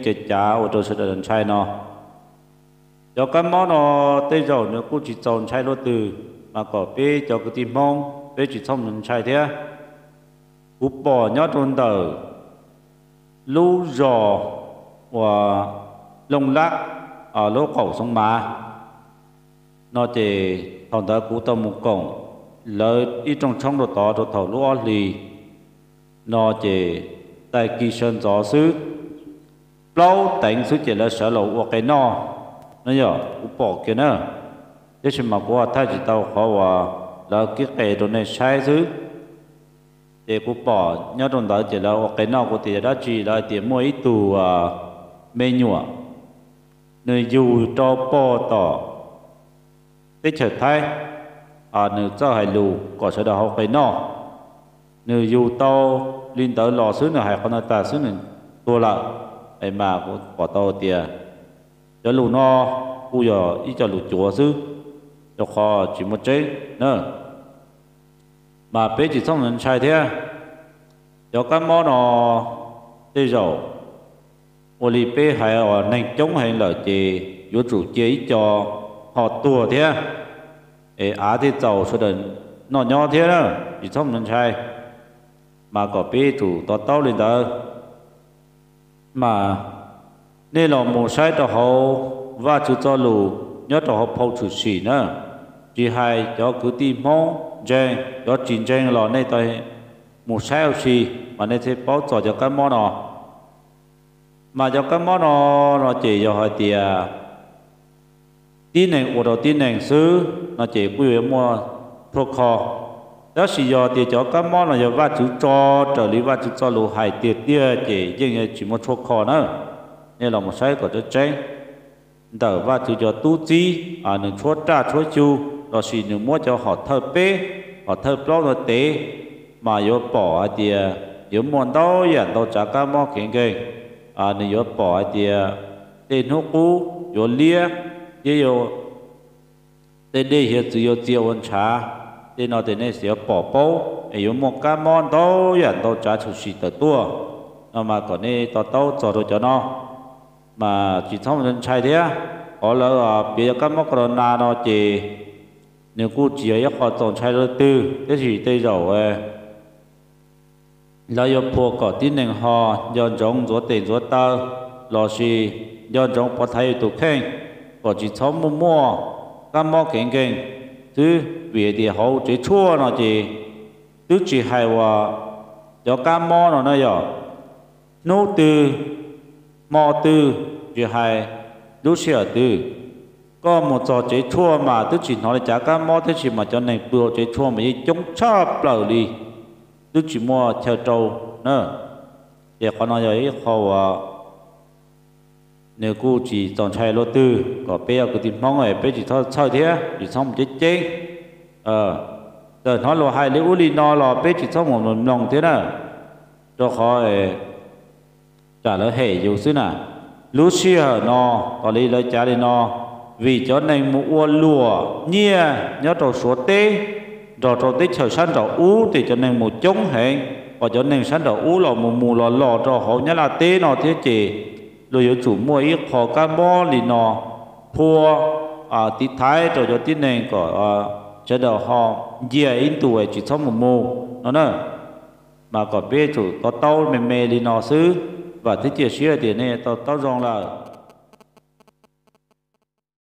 kev cav ua rau sawv daws ntshai no. Cov kab mob no tej zaum nws kuj tsis txaus ntshai luaj twg, mas kom peb cov kwv tij Hmoob peb tsis txhob mus ntshai thiab. Kuv pom nyob rau ntawm lub zos uas Looj Lab, lub qaum Xoo Mav no ces thaum ntawd kuv tau mus koom lawv ib rooj tshoob rau tod rau thaum lub ob hlis no ces tag kis sawv ntxov xwb, plaub teev xwb ces lawv sawv los ua qe noj no yog kuv pom kiag na. Tab sis mas kuv ho thaij tsis tau qhov uas lawv kib qe rau nej saib xwb. Ces kuv pom nyob rau ntawd ces lawv ua qe noj, kuv tias yog dab tsi, lawv hais tias muaj ib tug me nyuam, nws yug rau pog tom teb chaws Thaib, nws txawj hais lus kom sawv daws haus qe noj. Nws yug tau li ntawd los xwb, nws hais qhov ntawd tas xwb nws tuag lawm. Es mas kuv pom tau tias cov lus no kuj yog ib co lus cuav xwb, rau qhov tsis muaj tseeb na. Mas peb tsis txhob ntshai thiab. Cov kab mob no tej zaum ua li peb hais uas neeg coob heev lawm ces yuav tsum cia ib co ho tuag thiab, es av thiaj txaus sawv daws noj nyob thiab na. Tsis txhob ntshai, mas kom peb tsum to taub li ntawd. Mas nej los mus saib rau hauv Vajtswv txoj lus nyob rau hauv phau Tshwm Sim na, tsis hais cov kwv tij Hmoob ntseeg, cov tsis ntseeg los nej mus saib ua si, mas nej thiaj paub txog cov kab mob no. Mas cov kab mob no, no ces yog hais tias tib neeg ua rau tib neeg xwb no ces kuj yuav muaj tshuaj kho. Tab sis yog tias cov kab mob no yog Vajtswv tso raws li Vajtswv txoj lus hais tiag tiag ces yeej tsis muaj tshuaj kho na. Nej los mus saib kom tseeb tseeb. Ntawm Vajtswv cov tub txib, nws tshuab raj tshuab xyu, lossis nws muab cov hom thawj peb, hom thawj plaub no tev, mas yuav pom hais tias yuav muaj ntau yam ntau tsav kab mob kev nkeeg. Nws yuav pom hais tias tej hnub qub yuav liab, thiab yuav tej dej hiav txwv yuav txia ua ntshav. Tej no ces nej yuav pom paub es yuav muaj kab mob ntau yam ntau tsav tshwm sim tawm tuaj no, mas kom nej to taub txog rau cov no, mas tsis txhob ntshai thiab. Qhov lawv piav cov kab mob corona no ces nws kuj tsis yog ib qho txaus ntshai leej twg, tab sis tej zaum lawv yuav phua kom tib neeg ho nco ntsoov ntxuav tes ntxuav taw, lossis nco ntsoov pov thaiv yus tus kheej, kom tsis txhob muaj muaj kab mob kev nkeeg xwb. Vim hais tias hauv tsev tshuaj no ces twb tsis hais uas cov kab mob no na yog hnub twg hmo twg, tsis hais lub sij hawm twg, koj mus txog tsev tshuaj mas twb tsis hnov li cas kab mob, tab sis mas cov neeg pw hauv tsev tshuaj mas yeej coob tshaj plaws li, twb tsis muaj chaw rau na. Ces qhov no yog ib qho uas nws kuj tsis txaus ntshai leej twg, kom peb cov kwv tij Hmoob peb tsis txhob txhawj thiab tsis txhob mus ceeb ceeb. Txawm hnov luag hais li ub li no los peb tsis txhob mus mloog thiab na, rau qhov tsam lawv hem yus xwb na. Lub sij hawm no, tos li lawv cav li no, vim cov neeg mus ua luam nyiaj nyob rau Suav teb nrog rau teb chaws sab nraum ub ces cov neeg mus coob heev, kom cov neeg sab nraum ub los mus mus los los rau hauv Nyab Laj teb no thiab ces luag yuav tsum muaj ib qho kab mob li no phua tiv thaiv rau cov tib neeg kom sawv daws ho ncia ib ntus tsis txhob mus mus no na. Mas kom peb tsum to taub me me li no xwb, vam thiab cia siab tias nej to taub zoo lawm.